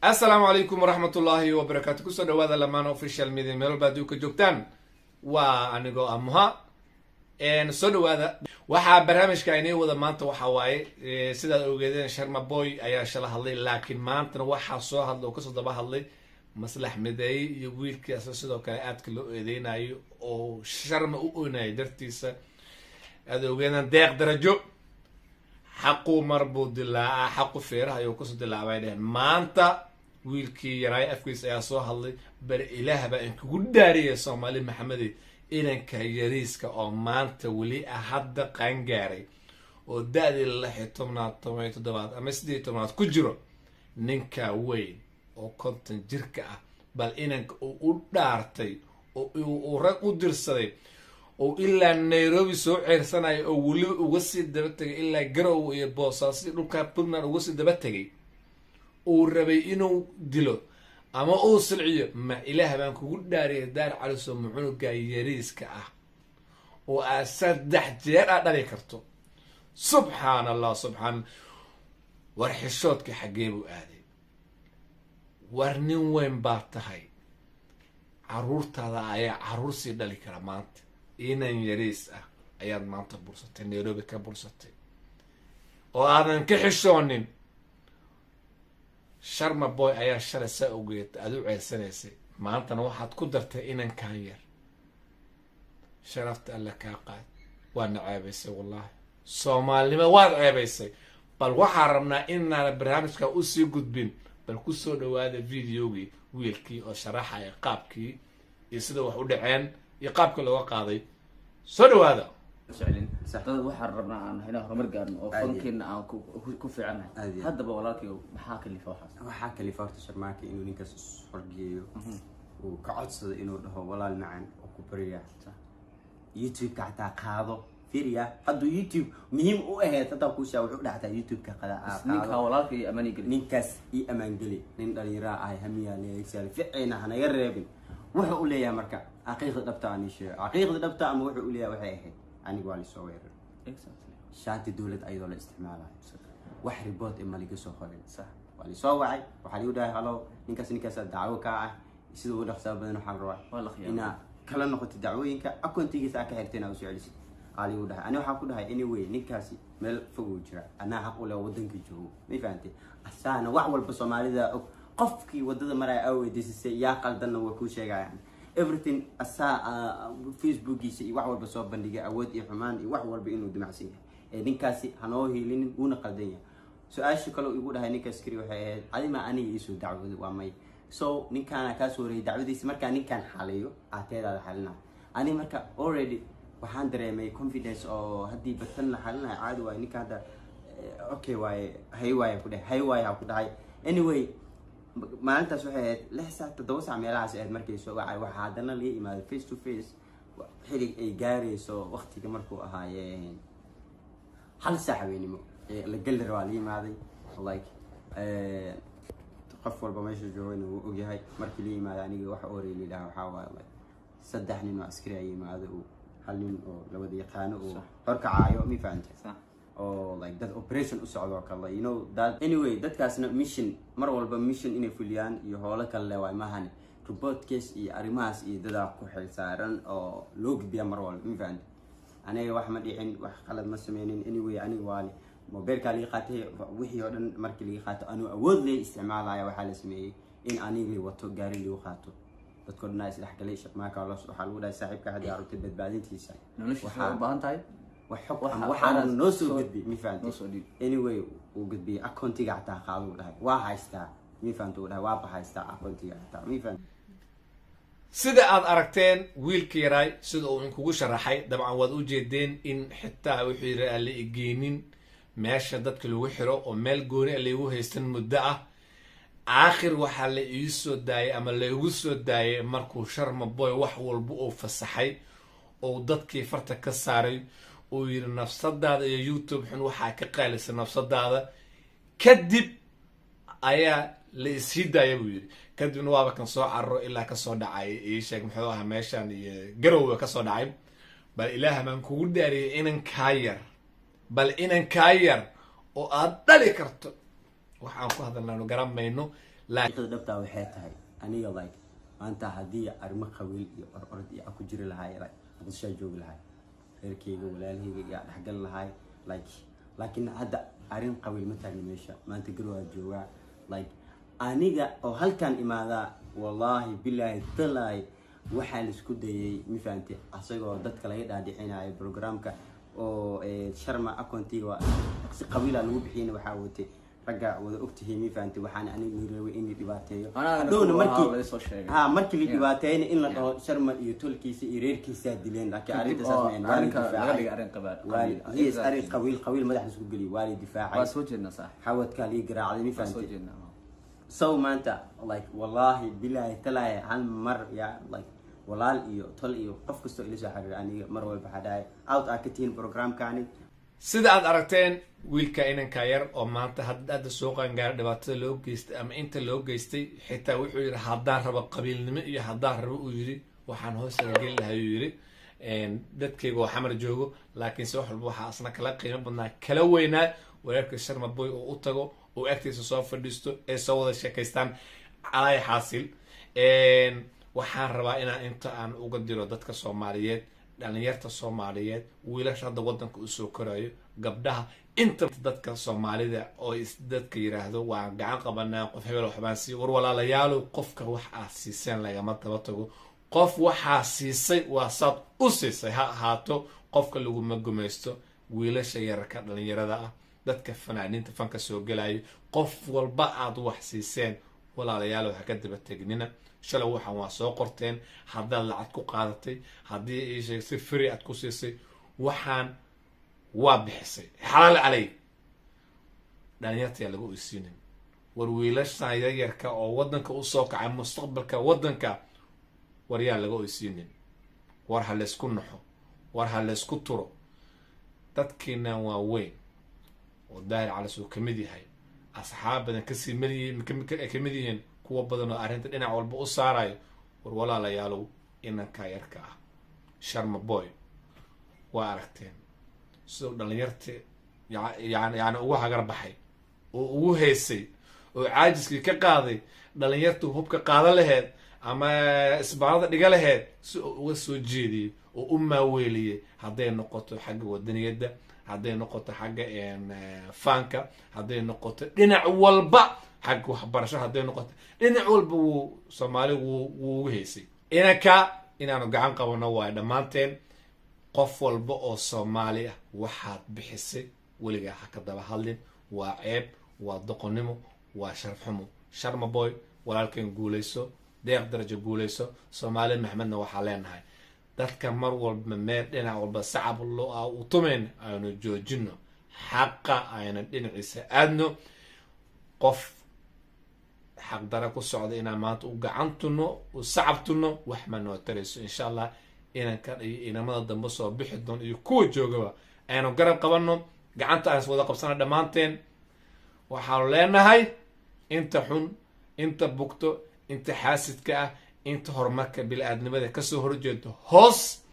Asalaamu calaykum waraxmatullaahi wabarakaatu. Kusoo dhawaada Lamaan Official Media, meel walba adduunka joogtaan. Waa anigoo ah Muha. Soo dhawaada. Waxaa barnaamijka inii wada maanta waxa waaye, sidaad ogeedeen, Sharma Boy ayaa shala hadlay, laakiin maantana waxaa soo hadlay oo kasoo daba hadlay Maslax Mideeye iyo wiilkiisa sidoo kale aadka loo eedeynayo oo Sharma u oynayay dartiisa. Aad ogeedeen Deeq Darajo, xaqu mar buu dilaacaa, xaqu feeraha ayuu kasoo dilaacbay dheheen. Maanta wiilkii yaraay afkiisa ayaa soo hadlay. Bal Ilaah baa inkugu dhaariyay, Soomaali Maxamedi, inanka yariiska oo maanta weli ah hadda qaangaaray oo da-dii 16aad, 17aad ama 18aad ku jiro, ninka weyn oo 50 jirka ah, bal inanka uu u dhaartay oo uu rag u dirsaday oo ilaa Nairobi soo ceersanayo oo weliba uga sii daba tegay ilaa Garowe iyo Boosaaso, dhulka Puntland uga sii daba tegay, uu rabay inuu dilo ama uu silciyo, ma Ilaah baan kugu dhaariyay, Daar Caliso, mucunuga yariiska ah oo aad saddex jeer aad dhali karto? Subxaan Allah, subxaan. War xishoodka xaggee buu aaday? War nin weyn baa tahay, caruurtaada ayaa caruur sii dhali kara. Maanta inan yariis ah ayaad maanta bursatay, Nairobi ka bursatay oo aadan ka xishoonin. Sharma Boy ayaa shalay saa ogeed aada u ceersanaysay, maantana waxaad ku dartay inankan yar. Sharafta Alle kaa qaad, waadna ceebaysay, wallahi Soomaalinima waad ceebaysay. Bal waxaan rabnaa inaana barnaamijka usii gudbin, bal kusoo dhawaada videogii wiilkii oo sharaxaya qaabkii iyo sida wax u dhaceen iyo qaabkii looga qaaday. Soo dhawaada. Jeclin dad waxaan rabnaa aan inaan horumar gaarno oo Aad iyo fankeena aan ku fiicannahay. Aad iyo aad. Haddaba walaalkay, maxaa kalifa waxaas? Waxaa kalifa horta Sharmaaka inuu ninkaas is-horgeeyo, uu ka codsado, inuu dhaho: "Walaal macan oo ku barya, YouTube-ka xataa qaado." Fiiriya, hadduu YouTube muhiim u ahayd hataa kuushaa wuxuu dhaxtaa YouTube-ka ninkaa qaado. Walaalkay amaani geli. Ninkaas ii amaangeli, nin dhalinyaraa ahay, hamiyaa leegsaal ficina hanaga reebin. Wuxuu u leeyahay marka xaqiiqda dhabta aan ii sheego, xaqiiqda dhabta ama wuxuu u leeyahay waxay ahayd: aniga waa lisoo weeraray shaati dowlad ayadoo la isticmaalayo, wax report ee maliga soo qorin. Waa lisoo wacay, waxaa ligu dhahay: "Hello, ninkaas, ninkaasaa dacwo kaa ah, sida ugu dhaqsaa badan waxaan rabaa Waa la khiyaamay. inaa kala noqoto dacwooyinka, akoontigiisa aa ka xirtay, inaa usoo celisid." Aa ligu dhahay. Ani waxaa ku dhahay: "Anyway, ninkaasi meel fog uu jira, anaa xaq u leh wadanka joogo, may fahantay?" Asaana wax walba Soomaalida og, qofkii wadada maraya aa weydiisisay yaa qaldanna way kuu sheegayaan everything. Asaa Facebookiisa iyo wax walba soo bandhigay, awood iyo xumaan iyo wax walba inuu dimacsan yahay. Ee ninkaasi hanoo hiilinin, wuuna qaldan yahay. Su-aasha kale uu igu dhahay ninka askari waxay ahayd: "Adima aniga iisoo dacwooday?" Waa may. So ninkaana kaasoo wareyay dacwadiisa, markaa ninkaan xaliyo aateedaada xalina. Ani marka already waxaan dareemay confidence oo haddii batan la xalinayo caadi waaye ninka hadda. Okay waaye, hay waaye ku dhahay, hay waaye ha ku dhahay. Anyway, maalintaas waxay ahayd 6 saac, 7 saac meelahaas ahayd markay soo wacay. Waxaa haddana laga imaaday face to face xilig ay gaarayso waqtiga markuu ahaayeen 1 saac habeenimo ee la geli rabaa la yimaaday. Like qof walba meesha joogayna wuu ogyahay. Markii la yimaaday aniga waxa orey la yidhaha waxaa waaye like saddex nin oo askari ay yimaado oo hal nin oo labada yaqaano oo horkacaayo, mi fahantay? Oo like dad operation u socdo oo kale, you know that. Anyway, dadkaasna mission, mar walba mission inay fuliyaan iyo howlo kale le waay mahane, report case iyo arrimahaas iyo dadaa ku xilsaaran oo loo gudbiya mar walba, mi fahantay? Aniga wax ma dhicin, wax qalad ma sameynin. Anyway, aniga waa mobilkaa liga qaatay, wixii oo dhan markii liga qaato anuu awood lay isticmaalaya. Waxaa la sameeyey in aniga li wato, gaari ligu qaato, dadkoo dhan aa isdhexgalay. Shaqmaaka waxaa lagu dhahay: "Saaxiibka haddii aragtay badbaadintiisa Noloshiisa waa u baahan tahay." Wax xog ama waxaana noo soo gudbi, mi fahantay? Noo soo dhiib. Anyway, uu gudbiyey, akoontiga xataa qaado uu dhahay, waa haystaa, mi fahantay? Uu dhahay: "Waa haystaa akoontiga xataa," mi fahantay? Sida aad aragteen wiilka yaraay sida uu inkugu sharaxay, dabcan waad ujeedeen in xitaa wuxuu yidhi aan la igeynin meesha dadka lagu xiro oo meel gooni a laygu haystan muddo ah. Aakhir waxaa la ii soo daayay ama laigu soo daayay markuu Sharma Boy wax walba uu fasaxay oo dadkii farta ka saaray, uu yidhi: "Nafsadaada iyo YouTube xun waxaa ka qaalisa nafsadaada." Kadib ayaa la isii daaya buu yidhi. Kadibna waaba kan soo cararo ilaa kasoo dhacay, ii sheeg muxuu ahaa meeshan iyo Garowga kasoo dhacay. Bal Ilaah baan kugu dhaariyay, inan kaa yar, bal inan kaa yar oo aad dhali karto, waxaan ku hadalnaanu garan mayno. Laakiin Xaqiiqada dhabtaa waxay tahay, aniga like maanta haddii arrimo qabiil iyo orord iyo aan ku jiri lahaay, like Muqdishoa joogi lahaay, reerkeyga, walaalaheyga iyo aan dhexgali lahaay, like laakiin hadda arrin qabiil ma taagna meesha. Maanta Garowaa joogaa, like aniga oo halkan imaadaa, wallaahi bilaahi talaahi, waxaa laisku dayay, ma fahantay, asagoo dadka laga dhaadhicinayo programka oo Sharma accountiga waa si qabiila lagu bixiyana, waxaa watay ragga wada ogtihiin, ma fahantay. Waxaana aniga rabay in la dhibaateeyo. Anaagana Hadhowna kuwa markii ahaa laga soo sheegay. Ha, markii la dhibaateeyna in la dhaho Sharma iyo tolkiisa iyo reerkiisaa dileen, laakiin arrinta saas oo ma ahayn. Waa la arrinka laga difaacay. dhigay arrin qabiil. Yes, arrin qabiil, qabiil madaxa isku geliyay, waa la difaacay. Waa soo jeednaa, saax. Xawadkaa lii garaacday, ma Waa soo fahantay. jeednaa. So maanta like wallahi bilahi talaahi, hal mar ya like walaal iyo tol iyo qof kastoo ila soo xiriira, aniga mar walba waxaa dhahay out aa ka tihiin programkani. Sida aad aragteen, wiilka inanka yar oo maanta hadda soo qaangaara, dhibaatada loo geystay ama inta loo geystay, xitaa wuxuu yidhi haddaan rabo qabiilnimo iyo haddaan rabo, uu yidhi, waxaan hoostaga geli lahay, uu yidhi, dadkayga oo Xamar joogo. Laakiinse wax walba waxaa asna kala qiimo badnaa, kala weynaa walaalka Sharma Boy oo u tago oo agtiisa soo fadhiisto ee soo wada sheekaystaan. Calaaya xaasil, waxaan rabaa inaan inta aan uga diro dadka Soomaaliyeed, dhalinyarta Soomaaliyeed, wiilasha hadda wadanka usoo korayo, gabdhaha, inta dadka Soomaalida oo dadka yiraahdo waan gacan qabanaa, qof hebel waxbaan sii. War walaalayaalow, qofka wax aad siiseen lagama daba tago. Qof waxaa siisay waa saad u siisay ha ahaato, qofka laguma gumaysto. Wiilasha yararka, dhalinyarada ah, dadka fanaaniinta fanka soo gelayo, qof walba aad wax siiseen, walaalayaal, ha ka daba tegnina. Shalay waxaan waa soo qorteen. Haddaad lacag ku qaadatay, haddii ii sheeg si free aad ku siisay, waxaan waa bixisay, xalaal calay. Dhalinyarta yaa lagu oysiinin. War wiilashan yaryarka oo wadanka usoo kacay, mustaqbalka wadanka, war yaa laga oysiinin. War ha laysku naxo, war ha laysku turo. Dadkiinan waa weyn oo Daahir Calis uu kamid yahay, asxaab badan kasii mid kamid yihiin, kuwa badan oo arrinta dhinac walba u saarayo. War walaalayaalow, inanka yarka ah Sharma Boy waa aragteen siduu dhalinyarta yani ugu hagar baxay oo ugu heysay oo caajiskii ka qaaday. Dhalinyartu hubka qaadan laheyd ama isbaanada dhiga laheyd si uu uga soo jeediyey oo u maaweeliyey, hadday noqoto xagga wadaniyadda, hadday noqoto xagga faanka, hadday noqoto dhinac walba, xagga waxbarasho hadday noqoto, dhinac walba wuu Soomaali wuu ugu heysay. Inanka inaanu gacan qabano waayo dhammaanteen. Qof walba oo Soomaali ah waxaad bixisay weligaa ha ka daba hadlin. Waa ceeb, waa doqonnimo, waa sharaf xumo. Sharma Boy walaalkeen, guuleyso. Deeq Darajo, guuleyso. Soomaali Maxmedna waxaa leenahay, dadka mar walba meel dhinac walba sacab loo ah u tumayn aynu joojino, xaqa aynan dhinaciisa aadno. Qof xaqdara ku socda inaan maanta u gacan tunno, u sacab tunno, wax ma noo tarayso. Insha Allah inanka iyo inamada dambe soo bixi doon iyo kuwa joogaba aynu garab qabanno, gacanta aan is wada qabsana dhammaanteen. Waxaanu leenahay inta xun, inta bugto, inta xaasidka ah, inta horumarka bili-aadnimada kasoo horjeedo, hoos.